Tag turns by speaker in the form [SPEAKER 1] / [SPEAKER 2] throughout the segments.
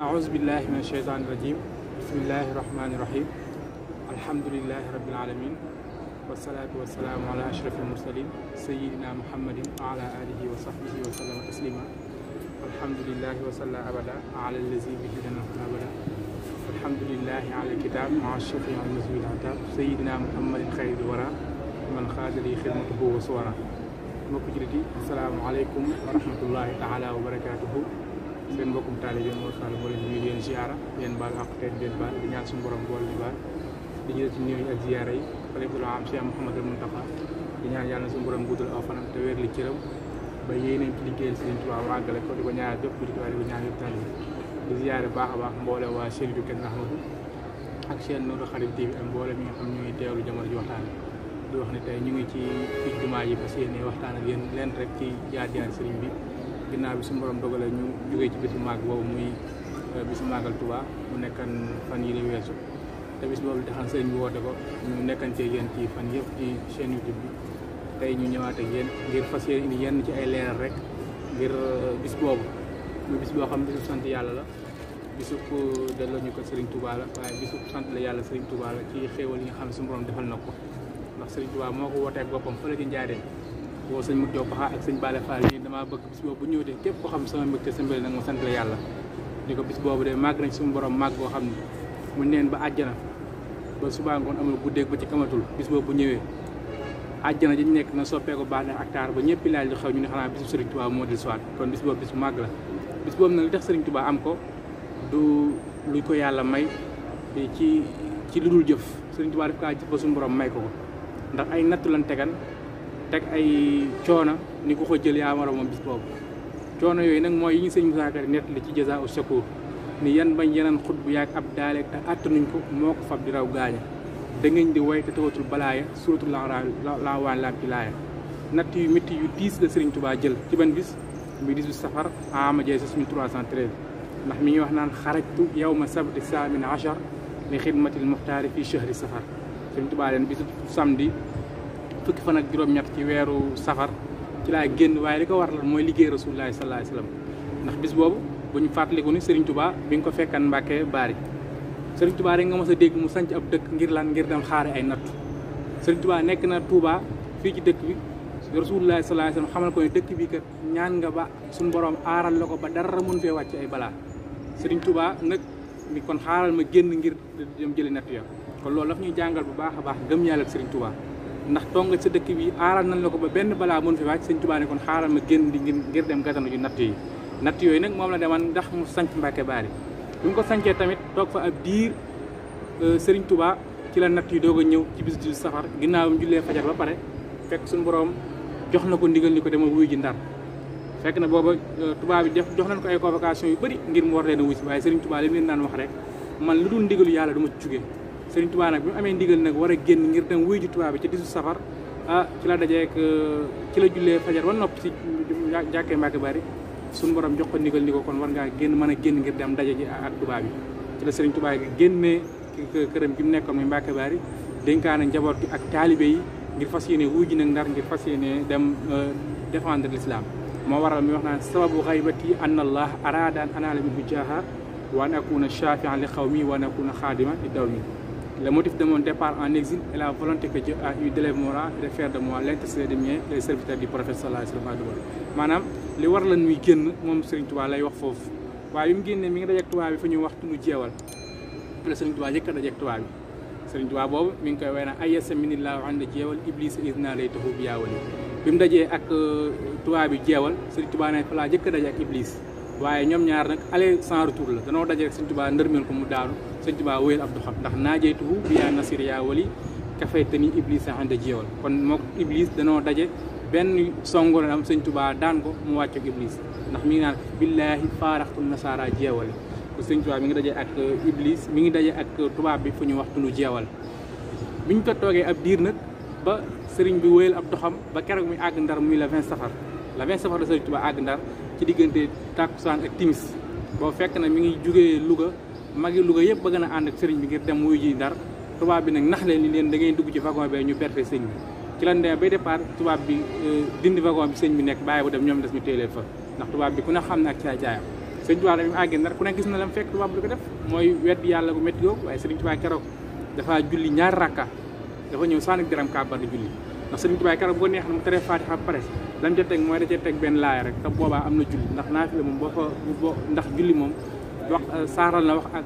[SPEAKER 1] أعوذ بالله من الشيطان الرجيم بسم الله الرحمن الرحيم الحمد لله رب العالمين والصلاة والسلام على أشرف المرسلين سيدنا محمد وعلى آله وصحبه وسلم تسليما الحمد لله وصلى أبدا على الذي به لنا أبدا الحمد لله على الكتاب مع الشفيع المزوي العتاب سيدنا محمد خير الورى من خاد لي خدمته وصورا mbokk jullit yi asalaamaaleykum wa rahmatullahi taala wa barakaatuhu seen mbokkum taalibe Mor Fall moo leen nuyu leen ziara leen baal ak tey leen baal di ñaan suñu borom bool di baal di jël ci nuyu ak ziara yi xalifatul aam Cheikh Mouhamadul Mountakha di ñaan yàlla suñu borom guddal aw fanam te wér li cëram ba yéeneen ci liggéeyal Sëriñ Tuubaa waagale ko di ko ñaanal bépp jullit waaye di ko ñaan yëpp taalibe di ziara baax a baax mboole waa chaîne bi Kenn Ahmadou ak chaîne Nourou Khadim TV ak mboole mi nga xam ñuy teewlu jamono ji waxtaan di wax ne tey ñu ngi ci jumaa yi fas yéene waxtaan ak yéen leen rek ci jaar-jaar sëriñ bi ginnaaw bi suñu borom dogale ñu jógee ci bisu màgg boobu muy bisu màggal Touba mu nekkan fan yi la weesu te bis boobu taxan sëriñ bi woote ko ñu nekkantee yéen ci fan yëpp ci chaîne YouTube bi tey ñu ñëwaat ak yéen ngir fas yéene indi yenn ci ay leeral rek ngir bis boobu muy bis boo xam bisu sant yàlla la bisu delloo ñu ko sëriñ Touba la waaye bisu sant la yàlla sëriñ Touba la ci xéewal yi nga xam ne suñu borom defal na ko ndax Sëriñ Tuubaa moo ko wootee boppam fële ci Njaaréem boo sëñ Mut Jow Paxa ak sëñ Bale Fall nii damaa bëgg bis boobu bu ñëwee képp ko xam sama mbégte sa mbir nag ma sant la yàlla di ko bis boobu de màgg nañ suñu borom màgg boo xam ne mu neen ba àjjana ba subaa ngoon amul guddeeg ba ci kamatul bis boobu bu ñëwee àjjana ji ñu nekk na soppeeku baax na ak taar ba ñëpp laaj li xew ñu ne xanaa bisu Sëriñ Tuubaa moo del soit kon bis boobu bis bu màgg la bis boobu nag li tax Sëriñ Tuubaa am ko du lu ko yàlla may ci lu dul jëf Sëriñ Tuubaa daf kaa jëf ba suñu borom may ko ndax ay nattu lan tegan teg ay coono ni ko jël yaa war a moom bis boobu coono yooyu nag mooy yi ñu sëñ Musaa Ka nett li ci Jazaa'u Shakuur ni yan bañ yeneen xut bu yaag ab daaleeg te attanuñ ko moo ko fab di raw gaaña da ngeen di way te tawatul balaaya suratul lawaan laam ci laaya natt yu métti yu diis la Sëriñ Tuubaa jël ci ban bis muy 18 safar ama jeey sa suñu 313 ndax mi ngi wax naan xarajtu yawma sabti saamin achar li xidmatil muxtaari fii chahri safar Sëriñ Tuubaa leen bisu samedi fukki fan ak juróom-ñett ci weeru safar ci laa génn waaye li ko waral mooy liggéey Rasulullaahi sallallaahu alayhi wa sallam ndax bis boobu bu ñu fàttaliku ni Sëriñ Tuubaa bi nga ko fekkan Mbàkke Baari Sëriñ Tuubaa rek nga mos a dégg mu sanc ab dëkk ngir lan ngir dem xaare ay nattu Sëriñ Tuubaa nekk na Tuubaa fii ci dëkk bi Rasulullaahi sallallaahu alayhi wa sallam xamal ko ne dëkk bi kat ñaan nga ba suñu borom aaral la ko ba dara mun fee wàcc ay balaa Sëriñ Tuubaa nag mi kon xaaral ma génn ngir dem jëli nattu ya kon loolu daf ñuy jàngal bu baax a baax gëm yàlla ak Sëriñ Tuubaa ndax tonga sa dëkk bi aaral nañ la ko ba benn balaa mën fi wàcc Sëriñ Tuubaa ne kon xaaral ma génn di ngir dem gatanu ji natt yi natt yooyu nag moom la deman ndax mu sanc Mbàkke Baari bi mu ko sancee tamit toog fa ab diir Sëriñ Tuubaa ci la natt yi doog a ñëw ci bis du safar ginnaaw mu jullee fajar ba pare fekk suñu borom jox na ko ndigal ni ko demal wuy ji Ndar fekk na booba tubaab bi jox nañ ko ay convocation yu bëri ngir mu war leen a wuy si waaye Sëriñ Tuubaa li mu leen daan wax rek man lu dul ndigalu yàlla du ma ci jugee Sëriñ Tuubaa nag bi mu amee ndigal nag war a génn ngir dem wuy ji tubaab bi ci 18 safar ci la dajeek ci la jullee fajar ba noppi ci jàkkee Mbàkke Bari suñu borom jox ko ndigal ni ko kon war ngaa génn mën a génn ngir dem daje ji ak tubaab yi ci la Sëriñ Tuubaa gi génnee këram gi mu nekkoon muy Mbàkke Bari dénkaane njaboot gi ak taalibe yi ngir fas yéene wuy ji nag Ndar ngir fas yéene dem défendre l'islam moo waral mi wax naan sababu xaybati an allah arada an anaala minhu jaaha wa an akuna shafian li xawmi wa an akuna xaadima li dawmi le motif de mon départ en exil est la volonté que Dieu a eu d'élèver mon rang et de faire de moi l'intercesseur des miens et les serviteurs du prophète sallallahu alayhi wa sallam maanaam li war la ñuy génn moom Sëriñ Tuubaa lay wax foofu waaye bi mu génnee mi ngi dajeek tubaab bi fa ñuy wax tunu jeewal la Sëriñ Tuubaa jëkk a dajeek tubaab bi Sëriñ Tuubaa boobu mi ngi koy way na ayesa minillahu anda jeewal iblis isna lay taxu bi yaawali bi mu dajee ak tubaab bi jeewal Sëriñ Tuubaa ne fa laa jëkk a daje ak iblis waaye ñoom ñaar nag aller sans retour la danoo daje rek Sëriñ Tuubaa ndërmeel ko mu daanu Sëriñ Tuubaa wéyal ab doxam ndax naajeytuhu bi yaa nasir yaa wali kafay te ni iblis a anda jeewal kon mook iblis danoo daje benn songo la am Sëriñ Tuubaa daan ko mu wàcc ak iblis ndax mi ngi naan billaahi faaraxtu nasaara jeewali ko Sëriñ Tuubaa mi ngi daje ak iblis mi ngi daje ak tubaab bi fu ñu wax tunu jeewal bi ñu ko toogee ab diir nag ba sëriñ bi wéyal ab doxam ba keroog muy àgg Ndar muy la 20 safar la 20 safar la Sëriñ Tuubaa àgg Ndar ci diggante tàkkusaan ak timis boo fekk na mi ngi jugee Louga magi Louga yëpp bëgg na ànd ak sëriñ bi ngir dem wuyu ji Ndar tubaab bi nag nax leen ni leen da ngay dugg ci wagon bi ñu perte sëñ bi ci lan demee bay départ tubaab bi dindi wagon bi sëñ bi nekk bàyyi bu dem ñoom des ñu téelee fa ndax tubaab bi ku ne xam ne ak caay-caayam Sëriñ Tuubaa bi mu àggee Ndar ku ne gis na lam fekk tubaab bi ko def mooy weddi yàlla gu métti googu waaye Sëriñ Tuubaa keroog dafa julli ñaari rakka dafa ñëw sànni diram kàbbar di julli ndax Sëriñ Tuubaa keroog bu ko neex na mu teree Faatiha ba pare lam ca teg mooy da cee teg benn laaya rek te boobaa am na julli ndax naafila moom boo ndax julli moom wax saaral na wax ak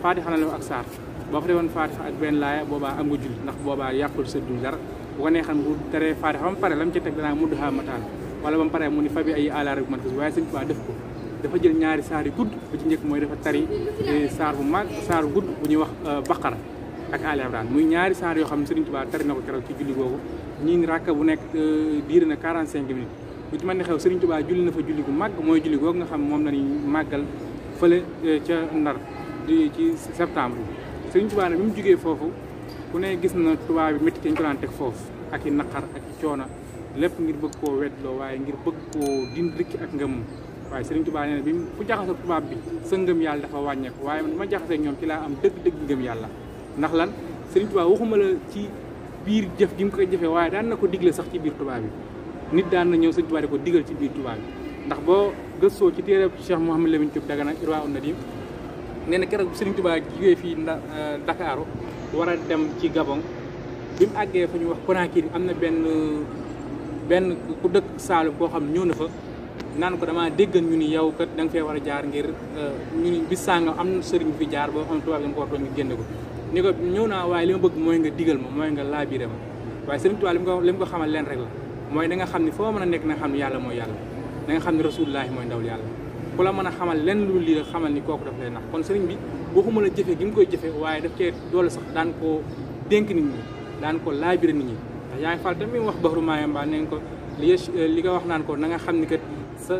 [SPEAKER 1] Faatiha la wax ak saar boo fa defoon Faatiha ak benn laaya boobaa am nga julli ndax boobaa yàqul sa julli dara bu ko neexan bu teree Faatiha ba mu pare lam ca teg danaa mudd mataan wala ba mu pare mu ni fa bi ay alaar bi man ko waaye Sëriñ Tuubaa def ko dafa jël ñaari saar yu gudd bu ci njëkk mooy dafa tari saar bu mag saar bu gudd bu ñuy wax Baqara ak Ali Imran muy ñaari saar yoo xam ne Sëriñ Tuubaa tari na ko keroog ci julli googu ñii rakka bu nekk diir na 45 minutes bu ci mën ne xew Sëriñ Tuubaa julli na fa julli gu mag mooy julli googu nga xam moom la ñuy màggal fële ca Ndar di ci septembre bi Sëriñ Tuubaa nag bi mu jógee foofu ku ne gis na tubaab bi métti ci ñu ko daan teg foofu ak i naqar ak i coono lépp ngir bëgg koo weddloo waaye ngir bëgg koo din rikki ak ngëmum waaye Sëriñ Tuubaa nee na bi fu jaxasoo tubaab bi sa ngëm yàlla dafa wàññeeku waaye man ma jaxasee ñoom ci laa am dëgg-dëgg ngëm yàlla ndax lan Sëriñ Tuubaa waxuma la ci biir jëf gi mu koy jëfee waaye daan na ko digle sax ci biir tubaab bi nit daan na ñëw Sëriñ Tuubaa di ko digal ci biir tubaab bi ndax boo gëstoo ci téere Cheikh Mouhamed Lamine Diop Dagana Irwaa Nadim nee na keroog Sëriñ Tuubaa jógee fii Dakaaru war a dem ci Gabon bi mu àggee fa ñu wax Conakry am na benn ku dëkk Saalum koo xam ne ñëw na fa naan ko damaa déggan ñu ni yow kat da nga fee war a jaar ngir ñu ni bis sàngam am na sëriñ fi jaar boo xam ne tubaab yi ko war doon ñu génne ko ni ko ñëw naa waaye li ma bëgg mooy nga digal ma mooy nga laabiré ma waaye Sëriñ Tuubaa li mu ko xamal leen rek la mooy da nga xam ne foo mën a nekk na nga xam ne yàlla mooy yàlla da nga xam ne rasulullaahi mooy ndawul yàlla ku la mën a xamal lenn lu lii la xamal ni kooku daf lay nax kon sëriñ bi waxuma la jëfe gi mu koy jëfe waaye daf cee doole sax daan koo dénk nit ñi daan ko laabiré nit ñi ndax yaa ngi fal tamit wax baxru maayamba neen ko li nga wax naan ko na nga xam ni kat sa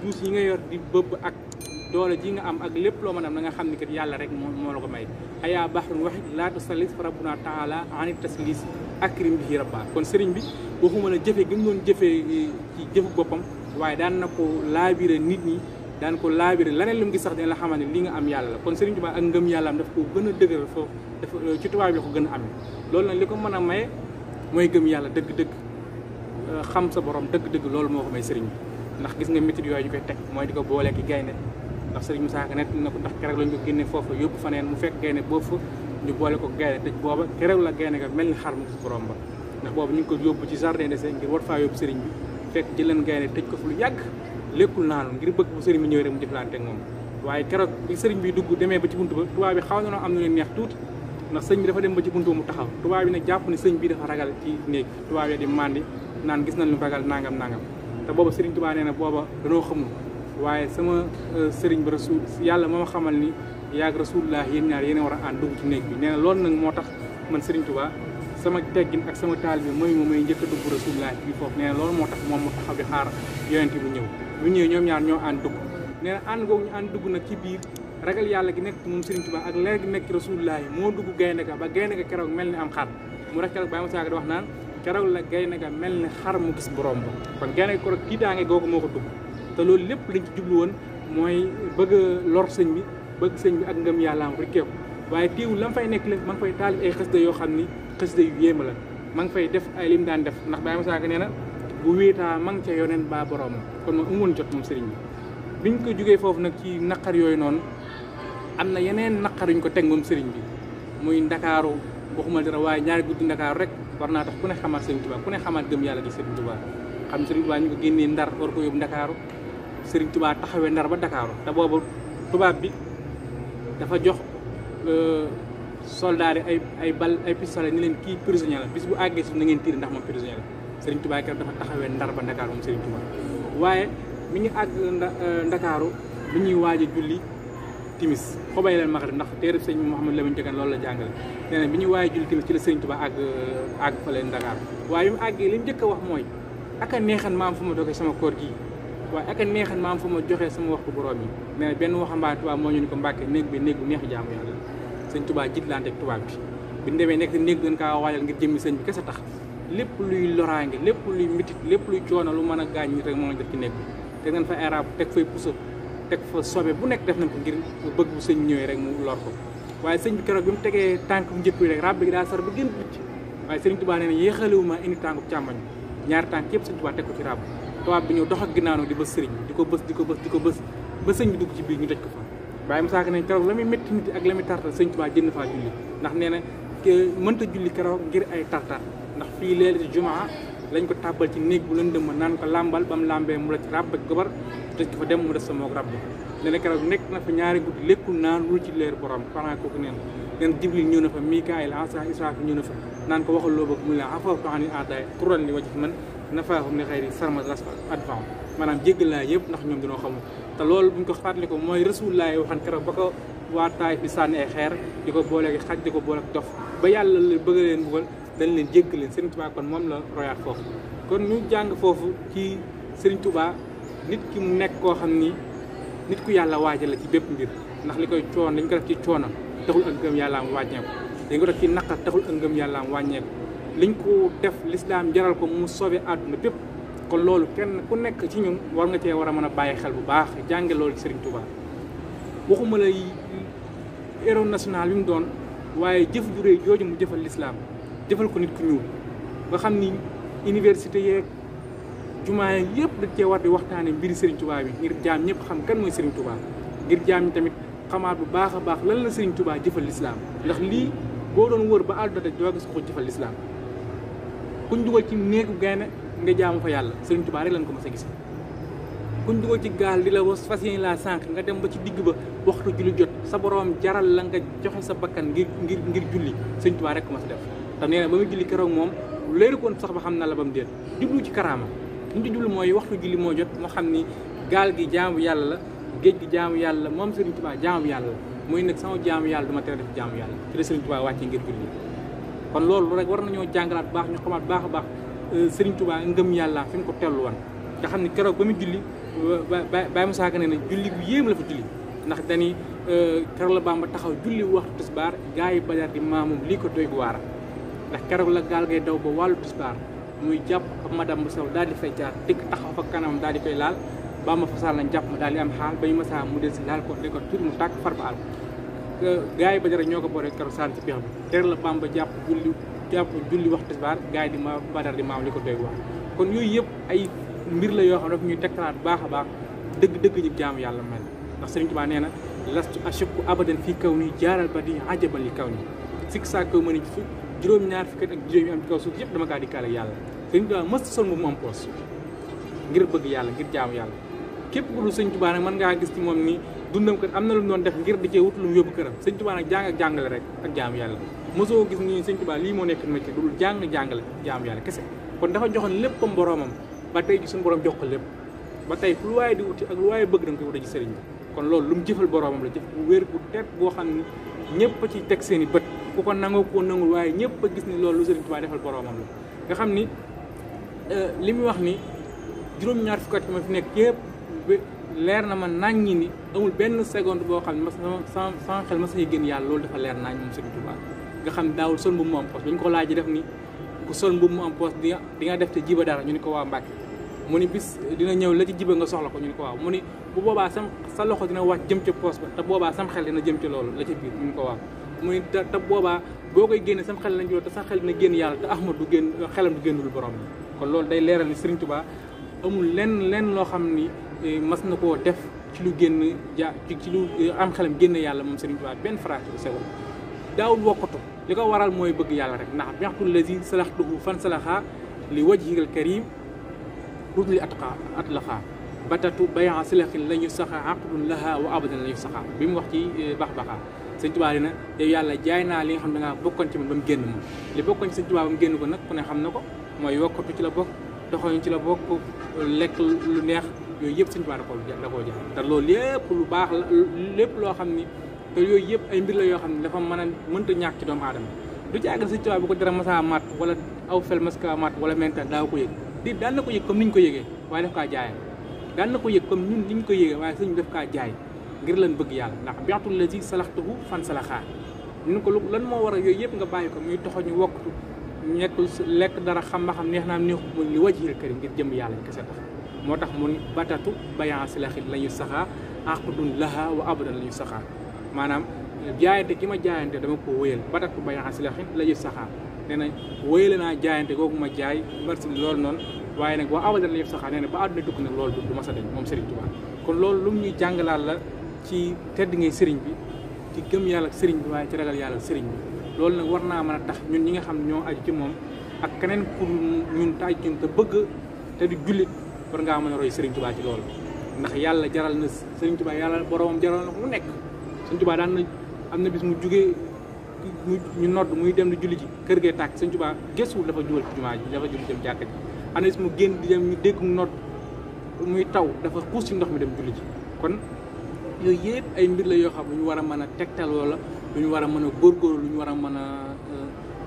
[SPEAKER 1] duus yi nga yor di bëbb ak doole ji nga am ak lépp loo mën a am na nga xam ni kat yàlla rek moo la ko may ayaa bahrun wahid laa tusallis fa rabbuna taala anit taslis akrim bihi rabba kon sëriñ bi waxuma la jëfe gi mu doon jëfee ci jëfu boppam waaye daan na ko laabiré nit ñi daan ko laabiré laneen lu mu gis sax dina la xamal ne li nga am yàlla la kon sëriñ Tuubaa ak ngëm yàlla am daf ko gën a dëgëral foofu dafa ci tubaab bi la ko gën a amee loolu nag li ko mën a maye mooy gëm yàlla dëgg-dëgg xam sa borom dëgg-dëgg loolu moo ko may sëriñ bi ndax gis nga métit yooyu ñu koy teg mooy di ko boolee ki gaynde ndax sëriñ Musaa Ka net na ko ndax keroog lañ ko génne foofu yóbbu faneen mu fekk gaynde boobu fa ñu boole ko gaynde tëj booba keroog la gaynde ga mel ni xar mu gis borom ba ndax boobu ñu ngi ko yóbbu ci jardin d'essai ngir war faa yóbbu sëriñ bi fekk jëleen gaynde tëj ko fu lu yàgg lékkul naanu ngir bëgg bu sëriñ bi ñëwee rek mu jëflante ak moom waaye keroog bi sëriñ bi dugg demee ba ci buntu ba tubaab bi xaw na am na leen neex tuuti ndax sëñ bi dafa dem ba ci buntu mu taxaw tubaab bi nag jàpp ne sëñ bi dafa ragal ci néeg tubaab yi di mandi naan gis nañ lu ragal nangam te booba sëriñ Tuubaa nee na booba danoo xamul waaye sama sëriñ bi rasul yàlla moo ma xamal ni yaag rasulullah yéen ñaar yéen a war a ànd dugg ci néeg bi nee na loolu nag moo tax man sëriñ Tuubaa sama teggin ak sama taal bi mooy moom may njëkk a dugg rasulullah bi foofu nee na loolu moo tax moom mu taxaw di xaar yonent bu ñëw bu ñëwee ñoom ñaar ñoo ànd dugg nee na ànd googu ñu ànd dugg nag ci biir ragal yàlla gi nekk moom sëriñ Tuubaa ak leer gi nekk rasulullah yi moo dugg gaynde ga ba gaynde ga keroog mel ni am xar mu rek keroog bàyyi ma saaga di wax naan keroog la gaynde ga mel ni xar mu gis borom ba kon gaynde ga keroog tiitaange googu moo ko dugg te loolu lépp lañ ci jublu woon mooy bëgg a lor sëñ bi bëgg sëñ bi ak ngëm yàlla am rikkeeku waaye teewul la ma fay nekk la ma ngi fay taalif ay xasida yoo xam ni xasida yu yéema la ma ngi fay def ay lim daan def ndax bàyyi ma saaga nee na bu wéetaa ma ngi ca yoneen baa boromam kon moom amoon jot moom sëriñ bi biñ ko jógee foofu nag ci naqar yooyu noonu am na yeneen naqar yuñ ko teg moom sëriñ bi muy ndakaaru waxuma dara waaye ñaari guddi ndakaaru rek war naa tax ku ne xamaat sëriñ Tuubaa ku ne xamaat gëm yàlla di sëriñ Tuubaa xam ne sëriñ Tuubaa ñu ko génnee Ndar war ko yóbbu ndakaaru sëriñ Tuubaa taxawee Ndar ba ndakaaru te boobu tubaab bi dafa jox soldat yi ay bal ay pistolet ni leen kii prisonnier la bis bu àggee suuf na ngeen tiir ndax moom prisonnier la sëriñ Tuubaa keroog dafa taxawee Ndar ba ndakaaru moom sëriñ Tuubaa waaye mi ngi àgg ndakaaru bi ñuy waaj a julli timis xobay leen maxari ndax téere sëñ Mouhamed Lamine Diakane loolu la jàngale nee na bi ñuy waaj a julli timis ci la sëriñ Tuubaa àgg fa leen ndakaaru waaye bi mu àggee li mu njëkk a wax mooy aka neexan maam fu ma doge sama koor gii waaye aka neexan maam fu ma joxee sama waxtu borom yi nee na benn waxambaane tubaab moo ñu ni ko Mbàkke néeg bi néeg bu neex jaamu yàlla sëñ Tuubaa jiitlante ak tubaab bi bi ñu demee nekk néeg gën kaa waajal ngir jëmmi sëñ bi kese tax lépp luy loraange lépp luy mitit lépp luy coono lu mën a gaañ nit rek moo ngi def ci néeg bi teg nañ fa arab teg fay puso teg fa sobe bu nekk def nañ ko ngir bëgg bu sëñ ñëwee rek mu lor ko waaye sëñ bi keroog bi mu tegee tànk bu njëkk bi rek rab bi daa sar ba gën picc waaye sëriñ Tuubaa nee na yéexalewuma indi tànku càmmoñ ñaari tànk yëpp sëñ Tuubaa teg ko ci rab tubaab bi ñëw dox ak ginnaaw di bës sëriñ bi di ko bës ba sëñ bi dugg ci biir ñu tëj ko fa Baye Moussa Ka ne keroog la muy métti nit ak la muy tartar sëñ Tuubaa jënd faa julli ndax nee na mënta julli keroog ngir ay tartar ndax fii leelati jumaa lañ ko tàbbal ci néeg bu lëndëm ma naan ko làmbal ba mu làmbee mu la ci ràbb ak gobar tëj ko fa dem mu des sa moog ràbb nee na keroog nekk na fa ñaari guddi lekkul naan lu ci leer borom xanaa kooku neen neen Jibril ñëw na fa Mikaayil Israafil ñëw na fa naan ko waxal loo bëgg mu la afawtu ani aadaay turan li wajhi man nafaahum li xayri sarma ras advan maanaam jéggal laa yëpp ndax ñoom dañoo xamul te loolu buñ ko fàttali ko mooy Rasulullah waxan keroog ba ko waa Taayif di sànni ay xeer di ko booleeg xaj di ko booleeg dof ba yàlla la bëgg leen buggal dañ leen jéggal leen Serigne Touba kon moom la royaat foofu kon ñu jàng foofu ci Serigne Touba nit ki mu nekk koo xam ni nit ku yàlla waajal la ci bépp mbir ndax li koy coon dañ ko def ci coonam taxul ak ngëm yàlla am wàññeeku dañ ko def ci naqar taxul ak ngëm yàlla am wàññeeku liñ ko def lislaam jaral ko mu sauvé àdduna bépp kon loolu kenn ku nekk ci ñun war nga cee war a mën a bàyyi xel bu baax jànge loolu ci Serigne Touba waxuma la héros national bi mu doon waaye jëf ju réy jooju mu jëfal lislaam jëfal ko nit ku ñuul nga xam ni université yeeg jumaa yeeg yëpp dañ cee war di waxtaane mbiri Serigne Touba bi ngir jaam ñëpp xam kan mooy Serigne Touba ngir jaam ñi tamit xamaat bu baax a baax lan la Serigne Touba jëfal lislaam ndax lii boo doon wër ba àdduna doo gis ko jëfal lislaam kuñ dugal ci néegu gaynde nga jaamu fa yàlla Serigne Touba rek lañ ko mës a gis kuñ dugal ci gaal di la fas yéene laa sànq nga dem ba ci digg ba waxtu julli jot sa borom jaral la nga joxe sa bakkan ngir julli Serigne Touba rek ko mës a def te nee na ba muy julli keroog moom léegi koon sax ba xam na la ba mu déet jublu ci karaama li ñu ci jublu mooy waxtu julli moo jot moo xam ni gaal gi jaamu yàlla la géej gi jaamu yàlla moom Serigne Touba jaamu yàlla la muy nag sama jaamu yàlla duma tere def jaamu yàlla ci la Serigne Touba wàccee ngir julli kon loolu rek war nañoo jàngalaat baax ñu xamaat baax a baax Serigne Touba ngëm yàlla fi mu ko tellu woon nga xam ne keroog ba mu julli Baye Moussa Ka ne ne julli bu yéem la fa julli ndax dañuy keroog la Bamba taxaw julli waxtu tisbaar gaa yi Badar di maamum lii ko doy gu waara ndax keroog la gaal ngay daw ba wàllu tisbaar muy jàpp ab madame bu sew daal di fay jaar dikk taxaw fa kanamam daal di koy laal Bamba fasal nañ jàpp ma daal di am xaal ba ñu masaa mu del si laal ko di ko tuuti mu tàkk far ba àll gaa yi Badar ñoo ko boole keroog saan ci peex bi keroog la Bamba jàpp julli waxtu tisbaar gaa yi di ma Badar di maam li ko doy gu waara kon yooyu yëpp ay mbir la yoo xam ne daf ñuy tegtalaat baax a baax dëgg ñu jaamu yàlla mel ndax Serigne Touba nee na lastu ashukku abadan fii kaw nii jaaral ba di ajaban li kaw nii sikk saa kaw ma ni juróom-ñaar fukki ak juróom yi am ci kaw suuf yëpp dama kaa dikkaale ak yàlla Serigne Touba mës sol mu am poos ngir bëgg yàlla ngir jaamu yàlla képp ku dul Serigne Touba nag mën ngaa gis ci moom ni dundam kat am na lu mu doon def ngir di cee wut lu mu yóbbu këram Serigne Touba nag jàng ak jàngale rek ak jaamu yàlla mosoo gis ni Serigne Touba lii moo nekk métier dul jàngale jaamu yàlla kese kon dafa joxoon léppam boromam ba tey ji suñu borom jox ko lépp ba tey lu waaye di wuti ak lu waaye bëgg da nga koy wuti ci sëriñ bi kon loolu lu mu jëfal boromam la jëf bu wér bu teg boo xam ne ñëpp a ci teg seen i bët ku ko nangoo ko nangul waaye ñëpp a gis ni loolu lu Sëriñ Tuubaa defal boromam la nga xam ni li muy wax ni juróom-ñaar fukki at ma fi nekk yëpp leer na ma naññi ni amul benn seconde boo xam ne sama xel ma say génn yàlla loolu dafa leer nañ moom Sëriñ Tuubaa nga xam ne daawul sol mbubb mu am poos dañu ko laaj def ni ku sol mbubb mu am poos di nga def te jiba dara ñu ni ko waa Mbàkke mu ni bis dina ñëw la ci jiba nga soxla ko ñu ni ko waaw mu ni bu boobaa sa loxo dina wàcc jëm ca poos ba te boobaa sam xel dina jëm ci loolu la ca biir ñu ni ko waaw mu ni te boobaa boo koy génne sam xel lañ te sa xel dina génn yàlla te Ahmad du génn xelam du génnul borom bi kon loolu day leeral ni Sëriñ Tuubaa amul lenn loo xam ni mas na koo def ci lu génn ci lu am xelam génn yàlla moom Sëriñ Tuubaa benn phrase bu sew daawul wokkatu li ko waral mooy bëgg yàlla rek ndax biaxtul lazi salaxtuhu fan salaxa li wajhil karim rusli atlaxa batatu bayan silaxin la ñu saxa aqdun laha wa abadan la ñu saxa bi mu wax ci bax-baxa Sëñ Tuubaa dina yow yàlla jaay naa li nga xam ne dangaa bokkoon ci man ba mu génn moom li bokkoon ci Sëñ Tuubaa ba mu génn ko nag ku ne xam na ko mooy wokkatu ci la bokk doxoñ ci la bokk lekk lu neex yooyu yëpp Sëñ Tuubaa da koo jaay te loolu lépp lu baax la lépp loo xam ni te yooyu yëpp ay mbir la yoo xam ne dafa mënta ñàkk ci doomu aadama du ci àggal Sëñ Tuubaa bu ko dara masa mat wala aw fel maska mat wala menta daaw ko yëg di daan na ko yëg comme ni ñu ko yëgee waaye daf kaa jaayee daan na ko yëg comme ñun ni ñu ko yëgee waaye sëñ bi daf kaa jaay ngir lan bëgg yàlla ndax biatul la si salaxtuhu fan salaxaa ñu ko lan moo war a yooyu yëpp nga bàyyi ko muy toxo ñu wokkatu ñekk lekk dara xam ba xam neex naam neexu mu li wajhil karim ngir jëm yàlla kese tax moo tax mu ni batatu bayan silaxit la ñu saxaa aqdun laha wa abadan la ñu saxaa maanaam jaayante gi ma jaayante dama ko wéyal batatu bayan silaxit la ñu saxaa nee na wéyale naa jaayante googu ma jaay merci loolu noonu waaye nag boo abadan la yëf saxaa nee na ba àdduna dugg nag loolu du mas a dañ moom Serigne Touba kon loolu lu mu ñuy jàngalaat la ci tedd ngay Serigne bi ci gëm yàlla Serigne bi waaye ci ragal yàlla Serigne bi loolu nag war naa mën a tax ñun ñi nga xam ñoo aju ci moom ak keneen pour ñun te aju ci te bëgg te di jullit war ngaa mën a roy Serigne Touba ci loolu ndax yàlla jaral na Serigne Touba yàlla boromam jaral na ko mu nekk Serigne Touba daan na am na bis mu jugee ñu nodd muy dem di julli ji kër gee tàkk Serigne Touba gëstuwul dafa jubal ci jumaa ji dafa julli dem jàkka ji am na bis mu génn di dem ñu dégg mu nodd muy taw dafa xuus ci ndox mi dem julli ji kon yooyu yëpp ay mbir la yoo xam lu ñu war a mën a tegtal wala lu ñu war a mën a góorgóorlu lu ñu war a mën a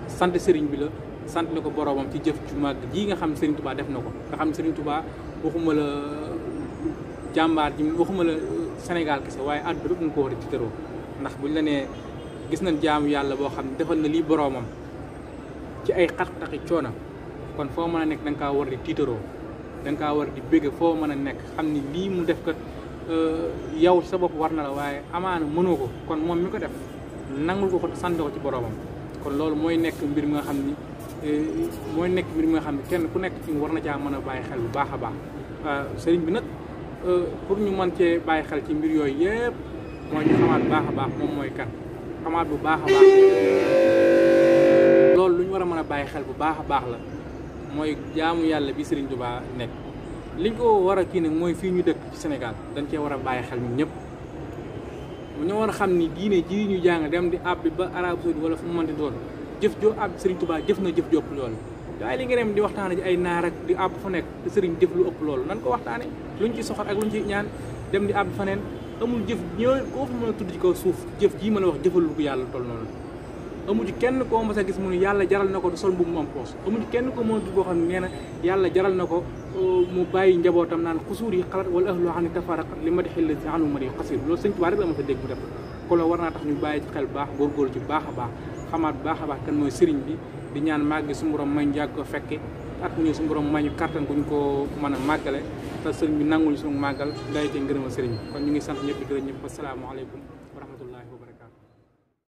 [SPEAKER 1] sant Serigne bi la sant la ko boromam ci jëf ju màgg ji nga xam Serigne Touba def na ko nga xam Serigne Touba waxuma la jàmbaar ji waxuma la Sénégal kese waaye àdduna bépp ñu ko war a tiitaroo ndax buñ la nee gis nañ jaamu yàlla boo xam ne defal na lii boromam ci ay xat-xati coono kon foo mën a nekk da nga kaa war di tiitaroo da nga kaa war di bégg foo mën a nekk xam ni lii mu def kat yow sa bopp war na la waaye amaana mënoo ko kon moom mi ko def nangul ko sant ko ci boromam kon loolu mooy nekk mbir mi nga xam ni kenn ku nekk ci war na caa mën a bàyyi xel bu baax a baax sëriñ bi nag pour ñu mën cee bàyyi xel ci mbir yooyu yëpp mooy ñu xamaat bu baax a baax moom mooy kan xamaat bu baax a baax loolu lu ñu war a mën a bàyyi xel bu baax a baax la mooy jaamu yàlla bi Serigne Touba nekk liñ ko war a kii nag mooy fii ñu dëkk ci Sénégal dañ cee war a bàyyi xel ñun ñëpp ñoo war a xam ni diine ji ñu jàng dem di àbbi ba Arabie Saoudite wala fu mu mënti doon jëf joo àbb Serigne Touba jëf na jëf ju ëpp loolu waaye li nga dem di waxtaane ji ay naar ak di àbb fa nekk te Serigne jëf lu ëpp loolu nan ko waxtaane luñ ci soxal ak luñ ci ñaan dem di àbb faneen amul jëf ñoo koo fa mën a tudd ci kaw suuf jëf jii mën a wax jëfal lu ko yàlla toll noonu amu ci kenn koo mas a gis mu ne yàlla jaral na ko du sol mbubb mu am poos amu ci kenn ko mën a tudd koo xam ne nee na yàlla jaral na ko mu bàyyi njabootam naan xusuur yi xalat wala ahlu xam ne tafaraqat li ma di xel si anu ma di xasir loolu Sëñ Tuubaa rek la ma sa dégg mu def ko la war naa tax ñu bàyyi ci xel bu baax góorgóorlu ci baax a baax xamaat bu baax a baax kan mooy sëriñ bi di ñaan màgg su borom may ñu yàgg ko fekke at mu ñëw su borom may ñu kattan bu ñu ko mën a màggale te sëriñ bi nangul suñu màggal day ci ngërëmal sëriñ bi kon ñu ngi sant ñëpp di gërëm ñëpp asalaamaaleykum wa rahmatulah